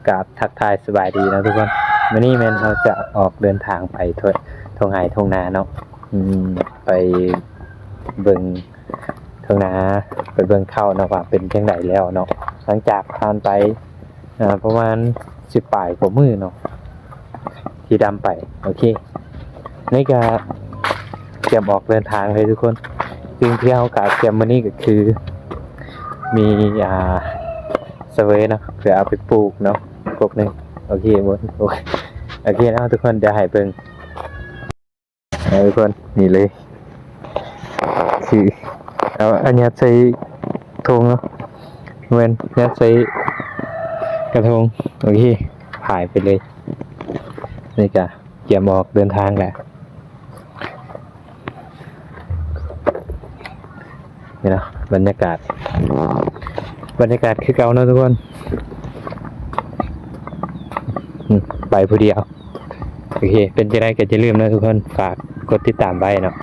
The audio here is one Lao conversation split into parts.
ກາບທັກທາຍສະບາຍດີເນາະທຸກຄົນ. ມື້ນີ້ແມ່ນເຮົາຈະອອກເດີນທາງໄປທົ່ງ ທົ່ງໄຮ່ທົ່ງນາເນາະ. ອືມ ໄປເບິ່ງທົ່ງນາ ໄປເບິ່ງເຂົ້າເນາະ ວ່າເປັນຈັ່ງໃດແລ້ວເນາະ. ຫຼັງຈາກຜ່ານໄປ ອ່າ ປະມານສິບປາຍກວ່າມື້ເນາະ ທີ່ດຳໄປ. ໂອເຄ ນີ້ກະກຽມອອກເດີນທາງເລີຍທຸກຄົນ. ສິ່ງທີ່ເຮົາກະກຽມມື້ນີ້ກະຄື ມີ ອ່າ ສະເຫວີຍເນາະ ເພື່ອເອົາໄປປູກເນາະ ກົກໜຶ່ງ. ໂອເຄບໍ່? ໂອເຄ ໂອເຄເນາະທຸກຄົນ ດຽວໃຫ້ເບິ່ງ. ເອີ ທຸກຄົນ ນີ້ເລີຍ ຄືເອົາ ເອົາຍັດໃສ່ຖົງເນາະ ແມ່ນ ຍັດໃສ່ກະທົງ. ໂອເຄ ພາຍໄປເລີຍ. ນີ້ກະກຽມອອກເດີນທາງແຫຼະ. ນີ້ເນາະ ບັນຍາກາດ ບັນຍາກາດຄືເກົ່າເນາະທຸກຄົນ. ອືມ ໄປຜູ້ດຽວ. ໂອເຄ ເປັນຈັ່ງໃດກໍຢ່າລືມເນາະທຸກຄົນ ຝາກກົດຕິດຕາມໄວ້ເນາະ.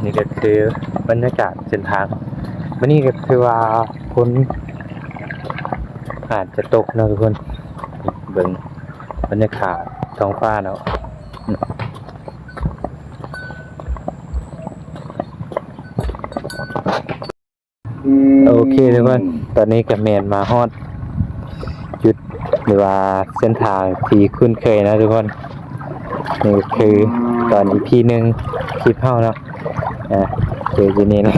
ນີ້ກໍຄືບັນຍາກາດເສັ້ນທາງ. ມື້ນີ້ກໍຄືວ່າຝົນອາດຈະຕົກເນາະທຸກຄົນ. ເບິ່ງບັນຍາກາດທ້ອງຟ້າເນາະ. ໂອເຄທຸກຄົນ ຕອນນີ້ກໍແມ່ນມາຮອດຈຸດ ຫຼືວ່າເສັ້ນທາງທີ່ຄຸ້ນເຄີຍເນາະທຸກຄົນ. ນີ້ກໍຄືຕອນ ອີພີ ໜຶ່ງ ຄລິບເຮົາເນາະ ອ່າ ເຈີຢູ່ນີ້ແຫຼະ.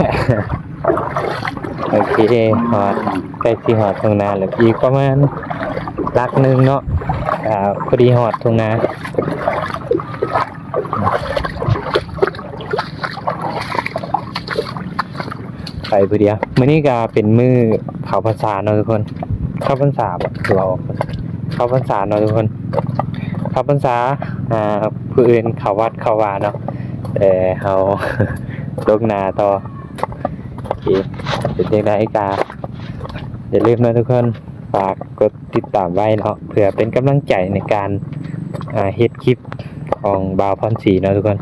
ໂອເຄ ຮອດ ໃກ້ຊິຮອດທົ່ງນາແລ້ວ ອີກປະມານຫຼັກໜຶ່ງເນາະ ອ່າ ພໍດີຮອດທົ່ງນາ. ໄປຜູ້ດຽວ. ມື້ນີ້ກໍເປັນມື້ເຂົ້າພັນສາເນາະທຸກຄົນ. ເຂົ້າພັນສາບໍ່ ຄືວ່າອອກ ເຂົ້າພັນສາເນາະທຸກຄົນ. ເຂົ້າພັນສາ ອ່າ ຜູ້ອື່ນເຂົ້າວັດເຂົ້າວາເນາະ ແຕ່ເຮົາລົງນາຕໍ່. ໂອເຄ ເປັນຈັ່ງໃດກໍຢ່າລືມເນາະທຸກຄົນ ຝາກກົດຕິດຕາມໄວ້ເນາະ ເພື່ອເປັນກຳລັງໃຈໃນການ ອ່າ ເຮັດຄລິບຂອງບ່າວພອນສີເນາະທຸກຄົນ.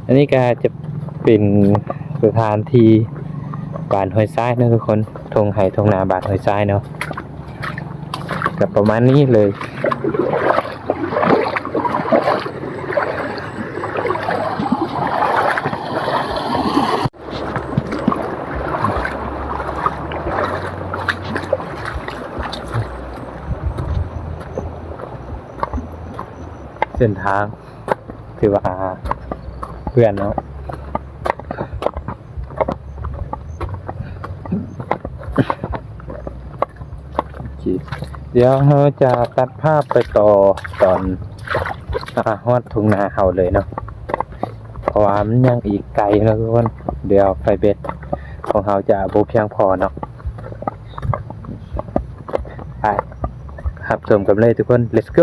ອັນນີ້ກໍຈະເປັນສະຖານທີ່ບ້ານຫ້ວຍຊາຍເນາະທຸກຄົນ ທົ່ງໄຮ່ທົ່ງນາບ້ານຫ້ວຍຊາຍເນາະ. ກໍປະມານນີ້ເລີຍ. ເສັ້ນທາງຖືວ່າເປື້ອນເນາະ. ໂອເຄ ດຽວເຮົາຈະຕັດພາບໄປຕໍ່ຕອນ ອ່າ ຮອດທົ່ງນາເຮົາເລີຍເນາະ ເພາະວ່າມັນຍັງອີກໄກເນາະທຸກຄົນ. ດຽວໄຟແບັດຂອງເຮົາຈະບໍ່ພຽງພໍເນາະ. ໄປ ຮັບຊົມກັນເລີຍທຸກຄົນ ເລັດໂກ.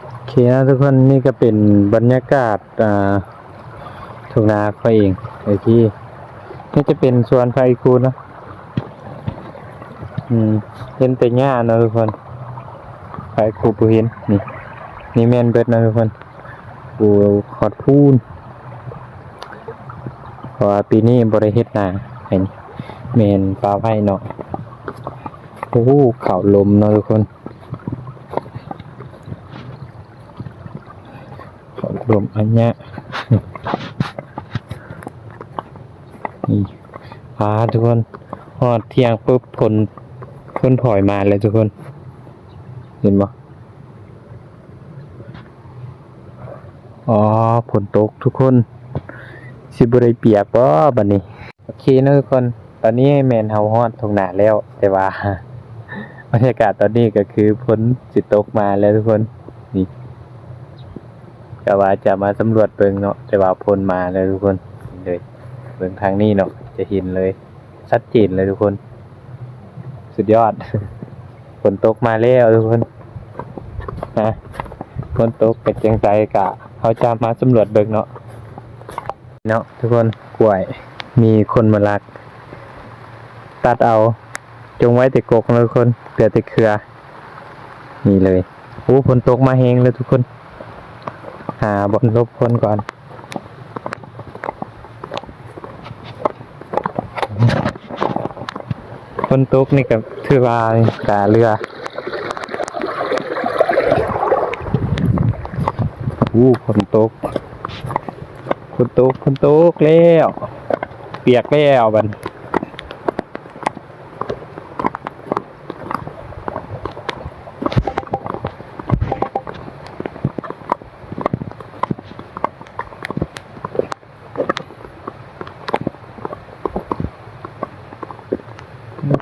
ໂອເຄເນາະທຸກຄົນ ນີ້ກໍເປັນບັນຍາກາດ ອ່າ ທົ່ງນາຂ້ອຍເອງ. ໂອເຄ ນີ້ຈະເປັນສວນພະອີຄູເນາະ. ອືມ ເຫັນແຕ່ຫຍ້າເນາະທຸກຄົນ ພະອີຄູບໍ່ເຫັນ. ນີ້ ນີ້ແມ່ນເບິດເນາະທຸກຄົນ. ໂອ້ ຮອດພຸ້ນ ເພາະວ່າປີນີ້ບໍ່ໄດ້ເຮັດນາ. ເຫັນ ແມ່ນປ່າໄຜ່ເນາະ. ໂອ້ ເຂົ້າລົມເນາະທຸກຄົນ ເຂົ້າລົມອັນຍະ. ນີ້ ພາທຸກຄົນ ຮອດທ່ຽງປຸບ ຝົນ ຝົນພອຍມາແລ້ວທຸກຄົນ ເຫັນບໍ່? ອໍ ຝົນຕົກທຸກຄົນ ຊິບໍ່ໄດ້ປຽກບໍ່ບັດນີ້? ໂອເຄເນາະທຸກຄົນ ຕອນນີ້ແມ່ນເຮົາຮອດທົ່ງນາແລ້ວ ແຕ່ວ່າບັນຍາກາດຕອນນີ້ກໍຄືຝົນຊິຕົກມາແລ້ວທຸກຄົນ. ນີ້ ກະວ່າຈະມາສຳຫຼວດເບິ່ງເນາະ ແຕ່ວ່າຝົນມາແລ້ວທຸກຄົນ. ເບິ່ງທາງນີ້ເນາະ ຈະເຫັນເລີຍ ຊັດເຈນເລີຍທຸກຄົນ ສຸດຍອດ. ຝົນຕົກມາແລ້ວທຸກຄົນ ນະ ຝົນຕົກເປັນຈັ່ງໃດກະເຮົາຈະມາສຳຫຼວດເບິ່ງເນາະ ເນາະທຸກຄົນ. ກ້ວຍມີຄົນມາລັກຕັດເອົາ ຈົ່ງໄວ້ແຕ່ກົກເນາະທຸກຄົນ ເຫຼືອແຕ່ເຄືອ ນີ້ເລີຍ. ໂອ້ ຝົນຕົກມາແຮງເລີຍທຸກຄົນ ຫາບ່ອນຫຼົບຝົນກ່ອນ. ຝົນຕົກນີ້ກໍຖືວ່າກະເຫຼືອ ໂອ້ ຝົນຕົກ ຝົນຕົກ ຝົນຕົກແລ້ວ ປຽກແລ້ວບັດນີ້.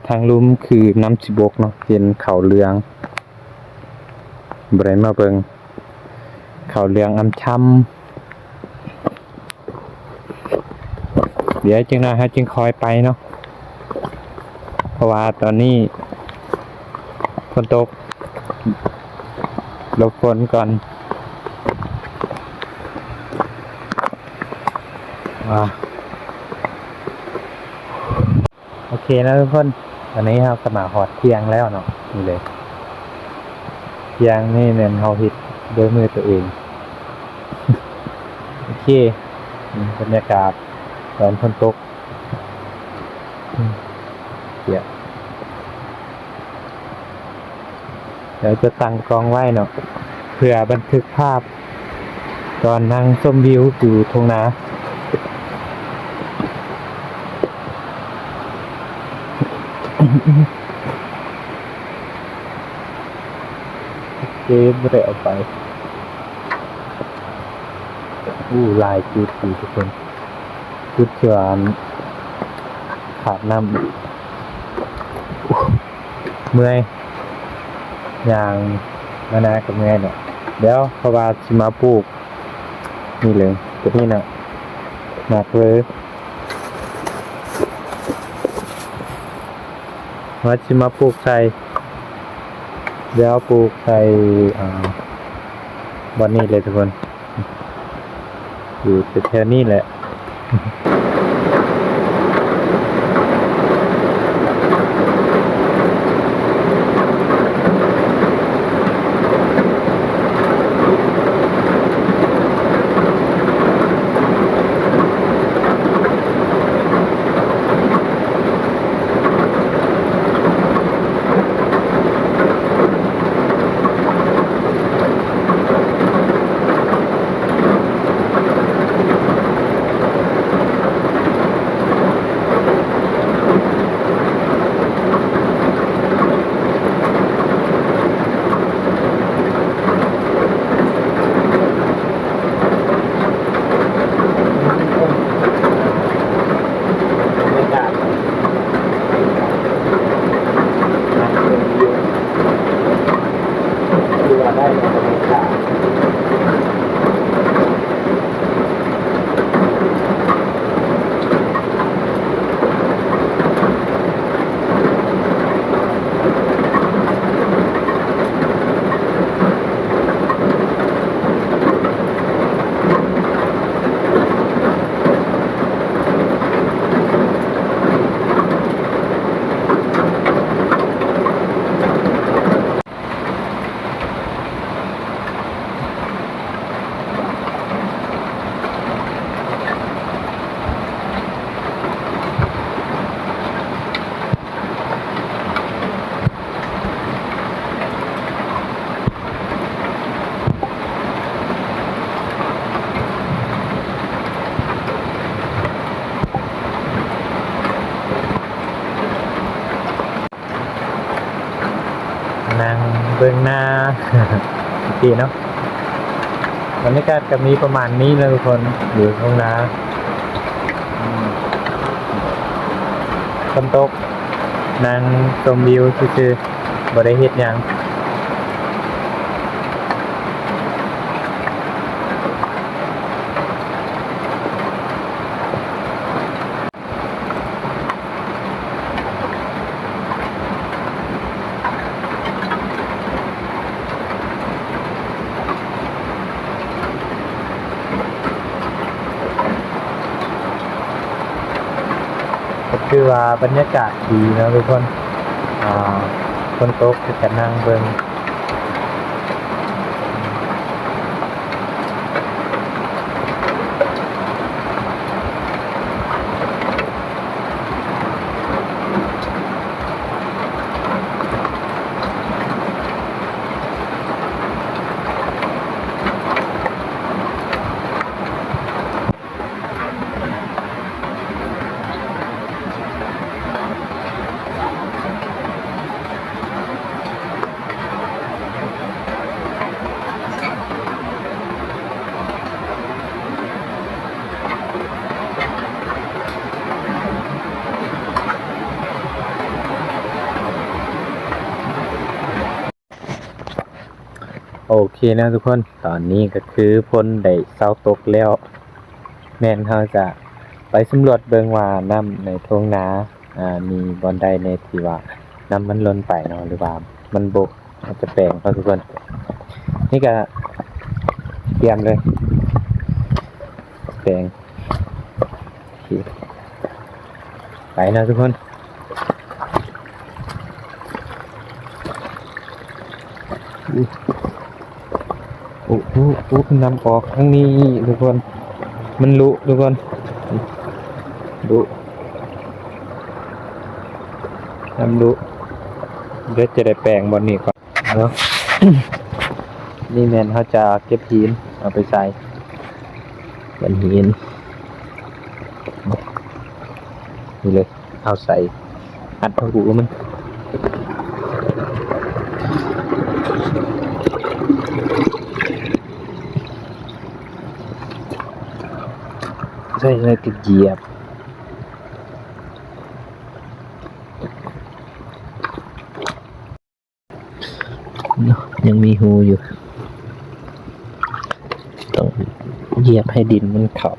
ທາງລຸ່ມຄືນ້ຳຊິບົກເນາະ ເຫັນເຂົ້າເຫຼືອງ ບໍ່ໄດ້ມາເບິ່ງ ເຂົ້າເຫຼືອງອຳຊ່ຳ. ດຽວຈັກໜ່ອຍເຮົາຈຶ່ງຄ່ອຍໄປເນາະ ເພາະວ່າຕອນນີ້ຝົນຕົກ ຫຼົບຝົນກ່ອນ ວ່າ ໂອເຄເນາະທຸກຄົນ ຕອນນີ້ເຮົາກໍມາຮອດທ່ຽງແລ້ວເນາະ ນີ້ເລີຍ ທ່ຽງນີ້ແມ່ນເຮົາເຮັດດ້ວຍມືຕົວເອງ. ໂອເຄ ບັນຍາກາດຕອນຝົນຕົກ ດຽວຈະຕັ້ງກ້ອງໄວ້ເນາະ ເພື່ອບັນທຶກພາບຕອນນັ່ງຊົມວິວຢູ່ທົ່ງນາ. ໂອເຄ ບໍ່ໄດ້ເອົາໄປ. ໂອ້ ຫຼາຍຈຸດຢູ່ທຸກຄົນ ຈຸດທີ່ວ່າຂາດນ້ຳ. ໂອ້ ເມື່ອຍ ຍ່າງມານາກໍເມື່ອຍແຫຼະ. ດຽວເພາະວ່າຊິມາປູກ ນີ້ເລີຍ ຕົວນີ້ນະ ໝາກເວີ ວ່າຊິມາປູກໃສ່ ດຽວປູກໃສ່ ອ່າ ບ່ອນນີ້ເລີຍທຸກຄົນ ຢູ່ແຖວໆນີ້ແຫຼະ. ນັ່ງເບິ່ງນາ ໂອເຄເນາະ ບັນຍາກາດກໍມີປະມານນີ້ແຫຼະທຸກຄົນ ຢູ່ທົ່ງນາ ອືມ ຝົນຕົກ ນັ່ງຊົມວິວຊື່ໆ ບໍ່ໄດ້ເຮັດຫຍັງ. ໂ ຖືວ່າບັນຍາກາດດີເນາະທຸກຄົນ ອ່າ ຝົນຕົກ ກໍນັ່ງເບິ່ງ. ໂອເຄເນາະທຸກຄົນ ຕອນນີ້ກໍຄືຝົນໄດ້ເຊົາຕົກແລ້ວ ແມ່ນເຮົາຈະໄປສຳຫຼວດເບິ່ງວ່ານ້ຳໃນທົ່ງນາ ອ່າ ມີບ່ອນໃດແດ່ທີ່ວ່ານ້ຳມັນລົ້ນໄປເນາະ ຫຼືວ່າມັນບົກ ເຮົາຈະແປງເນາະທຸກຄົນ. ນີ້ກໍກຽມເລີຍ ແປງ ໂອເຄ ໄປເນາະທຸກຄົນ. ໂອ້ ໂອ້ ໂອ້ ນ້ຳອອກທາງນີ້ທຸກຄົນ ມັນລຸທຸກຄົນ ລຸ ນ້ຳລຸ ດຽວຈະໄດ້ແປງບ່ອນນີ້ກ່ອນເນາະ. ນີ້ແມ່ນເຮົາຈະເກັບຫີນເອົາໄປໃສ່ ເປັນຫີນ ນີ້ເລີຍ ເອົາໃສ່ ອັດເຂົ້າຮູມັນ ໃສ່ແລ້ວກໍຢຽບ. ເນາະ ຍັງມີຮູຢູ່ ຕ້ອງຢຽບໃຫ້ດິນມັນເຂົ້າ.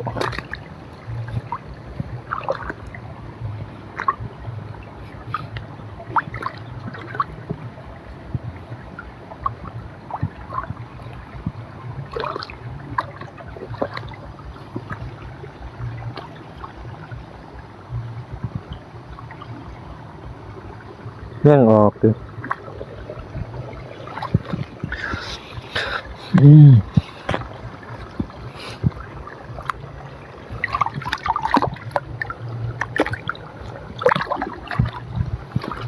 ຍັງອອກຢູ່ ອືມ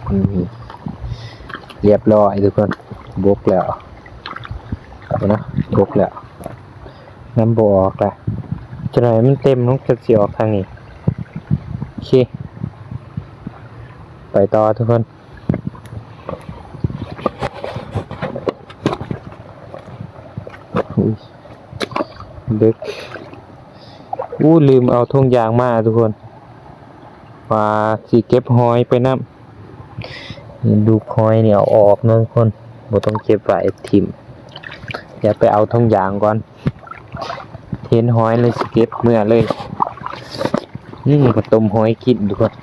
ອືມ ຮຽບຮ້ອຍທຸກຄົນ ບົກແລ້ວ ເບິ່ງນະ ບົກແລ້ວ. ນ້ຳບໍ່ອອກລະ ຈັກໜ້ອຍມັນເຕັມ ມັນກໍຊິອອກທາງນີ້. ໂອເຄ ໄປຕໍ່ທຸກຄົນ. ອຸ້ຍ ເດິກ ອູ້ ລືມເອົາຖົງຢາງມາທຸກຄົນ ວ່າຊິເກັບຫອຍໄປນຳ. ລູກຫອຍນີ້ເອົາອອກເນາະທຸກຄົນ ບໍ່ຕ້ອງເກັບໄວ້ຖິ້ມ. ດຽວໄປເອົາຖົງຢາງກ່ອນ ເຫັນຫອຍແລ້ວຊິເກັບເມືອເລີຍ. ອືມ ມາຕົ້ມຫອຍກິນທຸກຄົນ.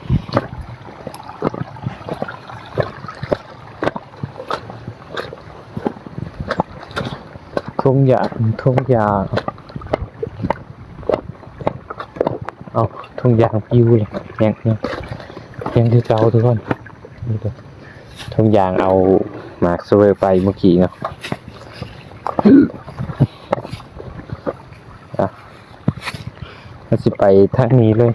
ຖົງຢາງ ຖົງຢາງ ເອົາ ຖົງຢາງປິວເລີຍ. ຍັງ ຍັງ ຍັງຄືເກົ່າທຸກຄົນ. ຖົງຢາງເອົາໝາກສະເວີໄປມື້ກີ້ເນາະ. ອ່ະ ເຮົາຊິໄປທາງນີ້ເລີຍ.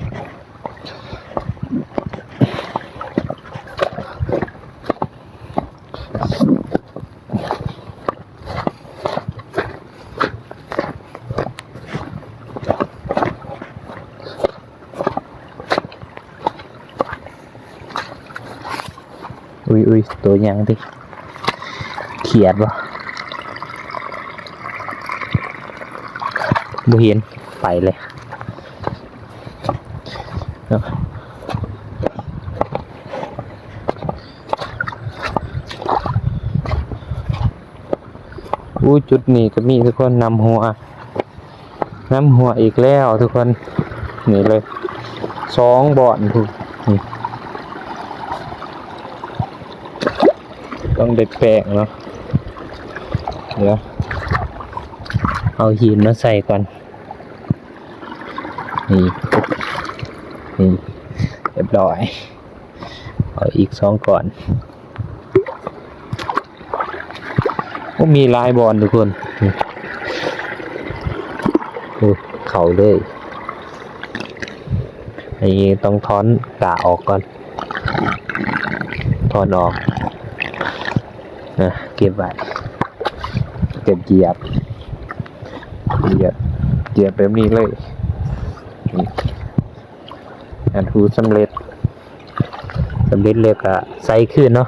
ອຸ້ຍ ອຸ້ຍ ໂຕຫຍັງຕິ ຂຽດບໍ່ ບໍ່ເຫັນ ໄປເລີຍ. ອູ້ ຈຸດນີ້ກໍມີທຸກຄົນ ນ້ຳຮົ່ວ ນ້ຳຮົ່ວອີກແລ້ວທຸກຄົນ. ນີ້ເລີຍ ສອງບ່ອນພຸ້ນ ນີ້ ຕ້ອງໄດ້ແປງເນາະ. ດຽວເອົາຫີນມາໃສ່ກ່ອນ. ນີ້ ນີ້ ຮຽບຮ້ອຍ. ເອົາອີກສອງກ້ອນ. ໂອ້ ມີຫຼາຍບ່ອນທຸກຄົນ. ໂອ້ ເຂົ້າເລີຍ. ອັນນີ້ຕ້ອງຖອນກ້າອອກກ່ອນ. ຖອນອອກ. ນະ ເກັບໄວ້. ເກັບຢຽບ. ຢຽບ ຢຽບແບບນີ້ເລີຍ. ອັນ ໂອ້ ສຳເລັດ. ສຳເລັດແລ້ວກະໃສ່ຄືນເນາະ.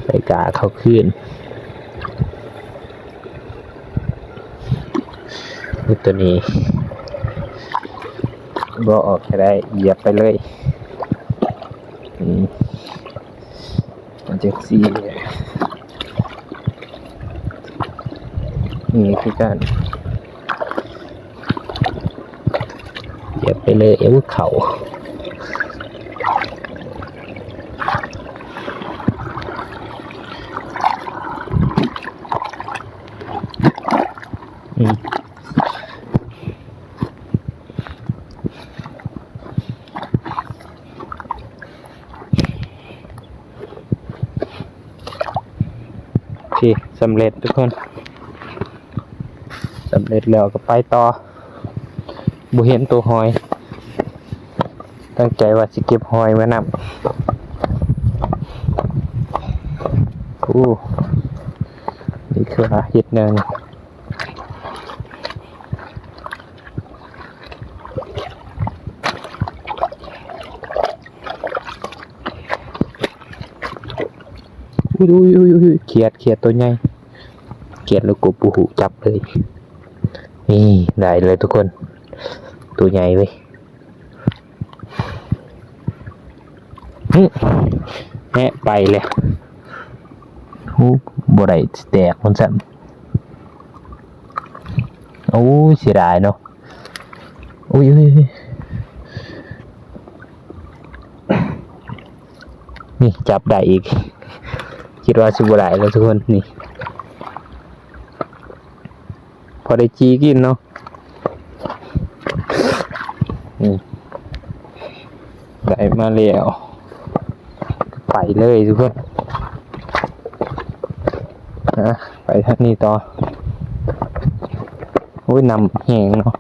ໃສ່ກ້າເຂົ້າຄືນ. ໂອ້ ໂຕນີ້ບໍ່ອອກໃຫ້ໄດ້. ຢຽບໄປເລີຍ. ອືມ. ເອົາຈັ່ງຊີ້. ນີ້ຄືກັນ. ຢຽບໄປເລີຍ. ເອົາເຂົ້າ. ອືມ. ໂອເຄ ສຳເລັດທຸກຄົນ. ສຳເລັດແລ້ວກໍໄປຕໍ່. ບໍ່ເຫັນໂຕຫອຍ. ຕັ້ງໃຈວ່າຊິເກັບຫອຍມານຳ. ໂອ້ ນີ້ຄືວ່າເຮັດແນວນີ້. ອຸ້ຍ ຂຽດ ຂຽດໂຕໃຫຍ່. ຂຽດແລ້ວກໍບໍ່ຮູ້ຈັບເລີຍ. ນີ້ ໄດ້ເລີຍທຸກຄົນ. ໂຕໃຫຍ່ເວີຍ. ຫຶ ແຫະ ໄປແລ້ວ. ໂອ້ ບໍ່ໄດ້ ຊິແຕກມັນຊັ້ນ. ໂອ້ຍ ເສຍດາຍເນາະ. ໂອ້ຍ ໂອ້ຍ ໂອ້ຍ. ນີ້ ຈັບໄດ້ອີກ. ຄິດວ່າຊິບໍ່ໄດ້ແລ້ວທຸກຄົນ. ນີ້ ພໍໄດ້ຈີ່ກິນເນາະ. ນີ້ ໄດ້ມາແລ້ວ ໄປເລີຍທຸກຄົນ. ນະ ໄປທາງນີ້ຕໍ່. ໂອ້ຍ ນ້ຳແຮງເນາະ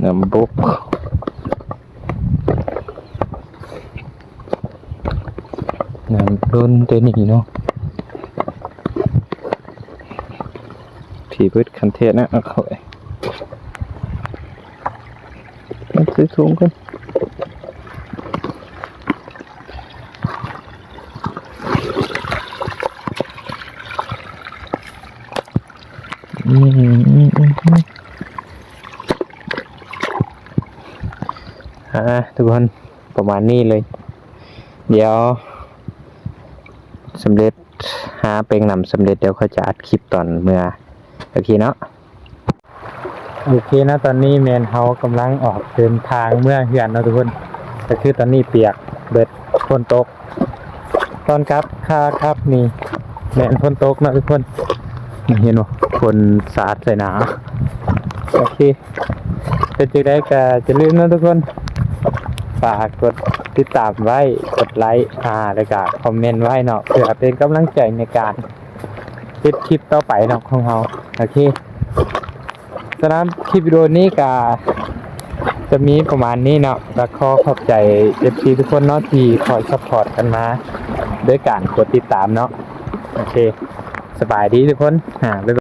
ນ້ຳບົກ. ນ້ຳລົ້ນແຕ່ນີ້ເນາະ. ທີ່ເບິດຄັນແທ້ນະ ເອົາເຂົ້າໄປ. ເອົາໃສ່ຖົງກ່ອນ. ອືມ ອືມ ອືມ ອືມ. ອ່າ ທຸກຄົນ ປະມານນີ້ເລີຍ. ດຽວສຳເລັດ ຫາແປ້ງນ້ຳສຳເລັດ ດຽວຂ້ອຍຈະອັດຄລິບຕອນເມືອ. ໂອເຄເນາະ. ໂອເຄເນາະ ຕອນນີ້ແມ່ນເຮົາກຳລັງອອກເດີນທາງເມືອເຮືອນເນາະທຸກຄົນ. ກໍຄືຕອນນີ້ປຽກເບິດ ຝົນຕົກ. ຕອນກັບ ຂາກັບນີ້ແມ່ນຝົນຕົກເນາະທຸກຄົນ. ເຫັນບໍ່ ຝົນສາດໃສ່ໜ້າ. ໂອເຄ ເປັນຈັ່ງໃດກໍຢ່າລືມເນາະທຸກຄົນ ຝາກກົດຕິດຕາມໄວ້ ກົດໄລ ອ່າ ແລ້ວກໍຄອມເມັນໄວ້ເນາະ ເພື່ອເປັນກຳລັງໃຈໃນການເຮັດຄລິບຕໍ່ໄປເນາະຂອງເຮົາ. ໂອເຄ ສຳລັບຄລິບວິດີໂອນີ້ກໍຈະມີປະມານນີ້ເນາະ. ກໍຂໍຂອບໃຈເອັຟຊີທຸກຄົນເນາະ ທີ່ຄອຍຊັບພອດກັນມາດ້ວຍການກົດຕິດຕາມເນາະ. ໂອເຄ ສະບາຍດີທຸກຄົນ ອ່າ ບາຍບາຍ.